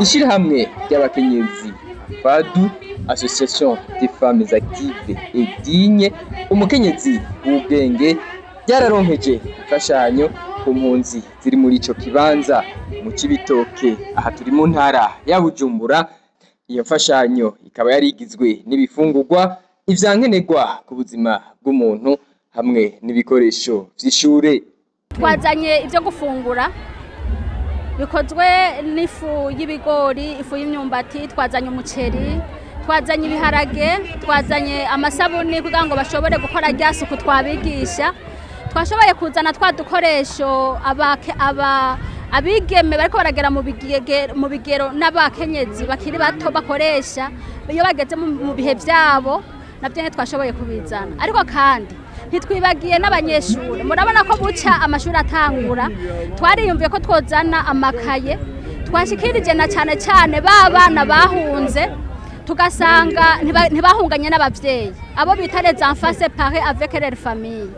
Ishirahamwe ry'abakenyezi FADU, Association des Femmes Actives et Dignes, umukenyezi w'ubwenge, ryararonkeje imfashanyo ku mpunzi ziri muri ico kibanza mu Cibitoke. Aha turi mu ntara ya Bujumbura. Iyo mfashanyo ikaba yari igizwe n'ibifungurwa, ivyankenerwa ku buzima bw'umuntu hamwe n'ibikoresho vy'ishure. Twazanye ibyo gufungura bikozwe n'ifu y'ibigori, ifu y'imyumbati, twazanye umuceri, twazanye ibiharage, twazanye amasabuni kugira ngo bashobore gukora rya suku twabigisha. Twashoboye kuzana twa dukoresho abigeme bariko baragera mu bigero n'abakenyezi bakiri bato bakoresha iyo bageze mu bihe vyabo, navyo nyene twashoboye kubizana. Ariko kandi ntitwibagiye n'abanyeshuri. Murabona ko buca amashuri atangura, twariyumviye ko twozana amakaye twashikirije na cane cane ba bana bahunze, tugasanga ntibahunganye n'abavyeyi, abo bita les enfants séparés avec leur famille.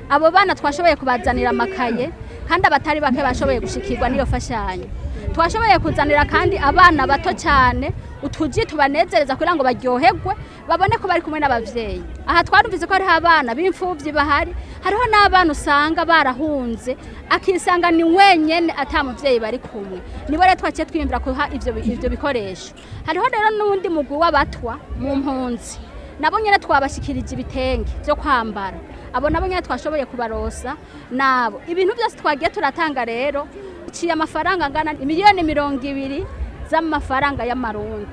Abo bana twashoboye kubazanira amakaye, kandi abatari bake bashoboye gushikirwa n'iyo fashanyo. Twashoboye kuzanira kandi abana bato cyane utuji tubanezereza kugira ngo baryoherwe, babone ko bari kumwe n'abavyeyi. Aha twarumvise ko hariho abana b'imfuvyi bahari, hariho n'abana usanga barahunze, akisanga ni wenyene ata muvyeyi bari kumwe. Nibo rero twaciye twiyumvira kuha ivyo bikoresho. Hariho rero n'uwundi mugwi w'abatwa mu mpunzi, nabo nyene twabashikirije ibitenge vyo kwambara. Abo nabo nyene twashoboye kubarosa nabo. Ibintu byose twagiye turatanga rero iciye amafaranga angana 20 miliyoni z'amafaranga y'amarundi.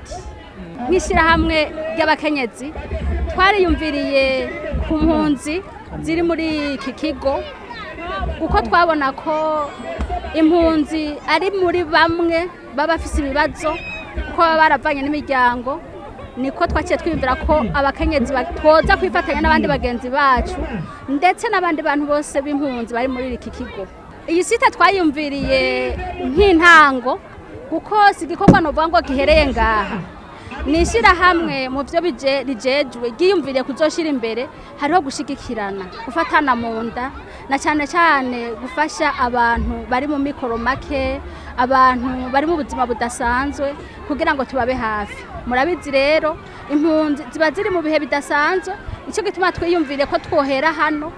Nk'ishyirahamwe ry'abakenyezi twariyumviriye ku mpunzi ziri muri iki kigo, kuko twabona ko impunzi ari muri bamwe baba bafise ibibazo kuko baba baravanye n'imiryango. Niko twaciye twiyumvira ko abakenyezi twoza kwifatanya n'abandi bagenzi bacu, ndetse n'abandi bantu bose b'impunzi bari muri iki kigo. Iyi site twayumviriye nk'intango, kuko si igikorwa novuga ngo gihereye ngaha. Ni ishyirahamwe mu byo rijejwe ryiyumviriye kuzoshira imbere hariho gushigikirana, gufatana mu nda, na cyane cyane gufasha abantu bari mu mikoro make, abantu bari mu buzima budasanzwe, kugira ngo tubabe hafi. Murabizi rero, impunzi ziba ziri mu bihe bidasanzwe. Nicyo gituma twiyumviriye ko twohera hano,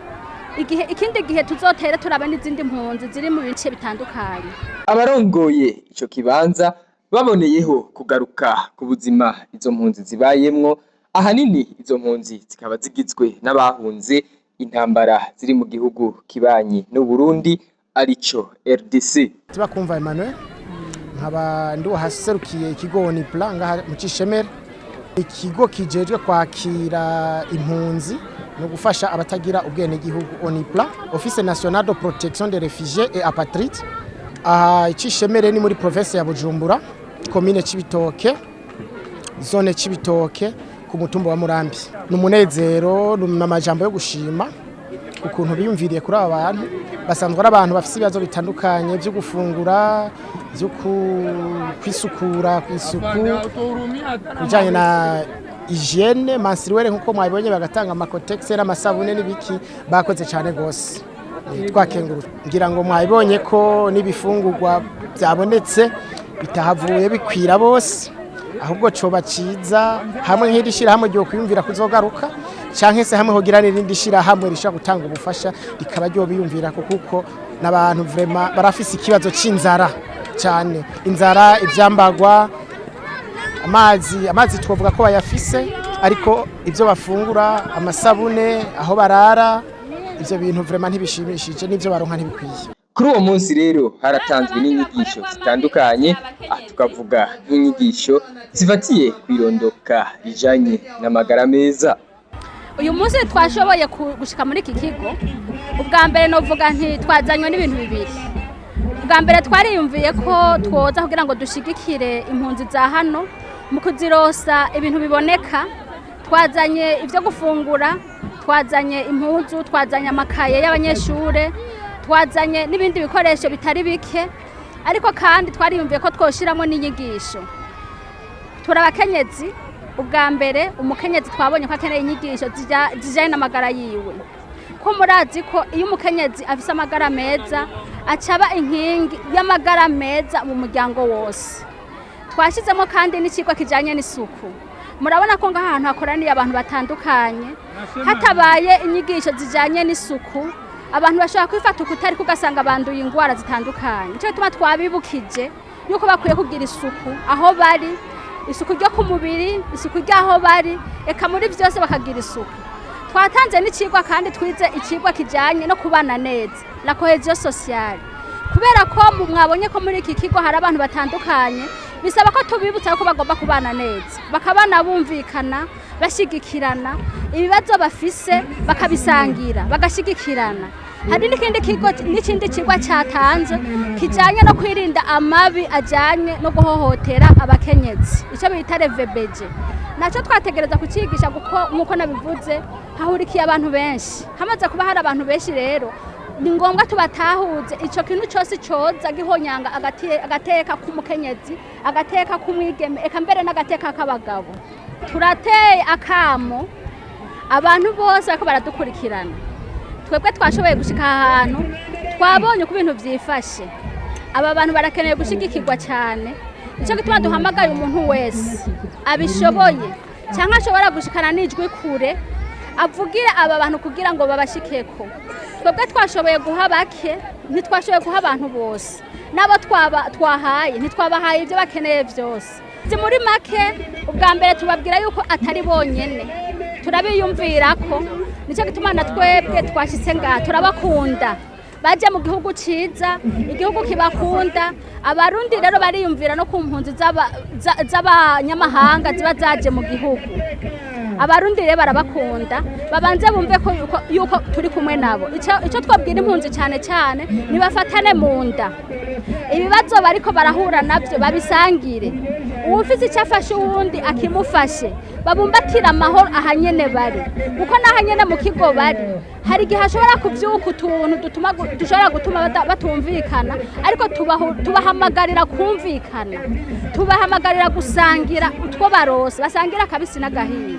igihe ikindi gihe tuzotere turaba n'izindi mpunzi ziri mu bice bitandukanye. Abarongoye ico kibanza baboneyeho kugaruka ku buzima izo mpunzi zibayemwo. Ahanini izo mpunzi zikaba zigizwe n'abahunze intambara ziri mu gihugu kibanyi n'u Burundi, arico RDC. Tibakumva Emmanuel, nkaba ndi wahaserukiye ikigo ONIPLA ngaha mu Cishemere, ikigo kijejwe kwakira impunzi no gufasha abatagira ubwenegihugu, ONIPLA, Office National de Protection des Réfugiés et Apatrides. Aha Icishemere ni muri province ya Bujumbura, commune Cibitoke, zone Cibitoke, ku mutumba wa Murambi. Ni umunezero, ni amajambo yo gushima ukuntu biyumviriye kuri aba bantu basanzwe ari abantu bafite ibibazo bitandukanye byo gufungura, byo kwisukura, ku isuku bijyanye na hygiène menstruelle, nk'uko mwabibonye bagatanga ama Kotex n'amasabune n'ibiki. Bakoze cyane rwose. Twakengurutse. Ngira ngo mwabibonye ko n'ibifungurwa byabonetse bitahavuye bikwira bose, ahubwo coba ciza hamwe nk'iri shirahamwe ryo kwiyumvira kuzogaruka, canke se hamwe hogira n'irindi shirahamwe rishobora gutanga ubufasha rikaba ryo biyumvira ko, kuko n'abantu vraiment barafise ikibazo c'inzara cyane, inzara, ivyambagwa, amazi. Amazi twovuga ko bayafise, ariko ibyo bafungura, amasabune, aho barara, ivyo bintu vraiment ntibishimishije, n'ivyo baronka ntibikwiye. Kuri uwo munsi rero haratanzwe n'inyigisho zitandukanye. Aha tukavuga nk'inyigisho zifatiye kwirondoka rijanye n'amagara meza. Uyu munsi twashoboye gushika muri iki kigo. Ubwa mbere novuga nti twazanywe n'ibintu bibiri. Ubwa mbere twariyumviye ko twoza kugira ngo dushigikire impunzi za hano mu kuzirosa ibintu biboneka. Twazanye ibyo gufungura, twazanye impuzu, twazanye amakaye y'abanyeshure, twazanye n'ibindi bikoresho bitari bike. Ariko kandi twariyumviye ko twoshiramo n'inyigisho. Turi abakenyezi. Ubwa mbere umukenyezi twabonye ko akeneye inyigisho zijyanye n'amagara yiwe, ko murazi ko iyo umukenyezi afise amagara meza acaba inkingi y'amagara meza mu muryango wose. Twashyizemo kandi n'ikigwa kijyanye n'isuku. Murabona ko ngaha ahantu hakoraniye abantu batandukanye, hatabaye inyigisho zijyanye n'isuku, abantu bashobora kwifata ukutari, ugasanga banduye indwara zitandukanye. Nicyo gituma twabibukije yuko bakwiye kugira isuku aho bari, isuku ryo ku mubiri, isuku ry'aho bari, eka muri byose bakagira isuku. Twatanze n'ikigwa kandi, twize ikigwa kijyanye no kubana neza, la cohésion sociale, kubera ko mwabonye ko muri iki kigo hari abantu batandukanye. Bisaba ko tubibutsa ko bagomba kubana neza, bakabana bumvikana, bashyigikirana, ibibazo bafise bakabisangira, bagashyigikirana. Hari n'ikindi kigo, n'ikindi kigo cyatanze kijyanye no kwirinda amabi ajyanye no guhohotera abakenyezi, icyo bita RVBG. Nacyo twategereza kucyigisha, kuko nk'uko nabivuze hahurikiye abantu benshi. Hamaze kuba hari abantu benshi rero, ni ngombwa tubatahuze icyo kintu cyose cyoza gihonyanga agateka k'umukenyezi, agateka k'umwigeme, eka mbere n'agateka k'abagabo. Turateye akamo abantu bose bariko baradukurikirana. Twebwe twashoboye gushika aha hantu, twabonye uko ibintu byifashe. Aba bantu barakeneye gushyigikirwa cyane. Nicyo gituma duhamagaye umuntu wese abishoboye cyangwa ashobora gushikana n'ijwi kure, avugire aba bantu kugira ngo babashikeko. Twebwe twashoboye guha bake, ntitwashoboye guha abantu bose. N'abo twahaye, ntitwabahaye ibyo bakeneye byose. Muri make, ubwa mbere tubabwira yuko atari bonyene, turabiyumvira ko nicyo gituma na twebwe twashyitse ngaha. Turabakunda, bajya mu gihugu cyiza, igihugu kibakunda. Abarundi rero bariyumvira no ku mpunzi z'abanyamahanga ziba zaje mu gihugu. Abarundi rero barabakunda, babanze bumve ko yuko turi kumwe nabo. Icyo twabwira impunzi cyane cyane, nibafatane mu nda, ibibazo bariko barahura nabyo babisangire. Uwufise icyo afashe uwundi akimufashe, babumbatire amahoro ahanyene bari, kuko n'ahanyene mu kigo bari hari igihe hashobora kuvyuka utuntu dushobora gutuma batumvikana, ariko tubahamagarira kumvikana, tubahamagarira gusangira utwo barose, basangira akabisi n'agahiye.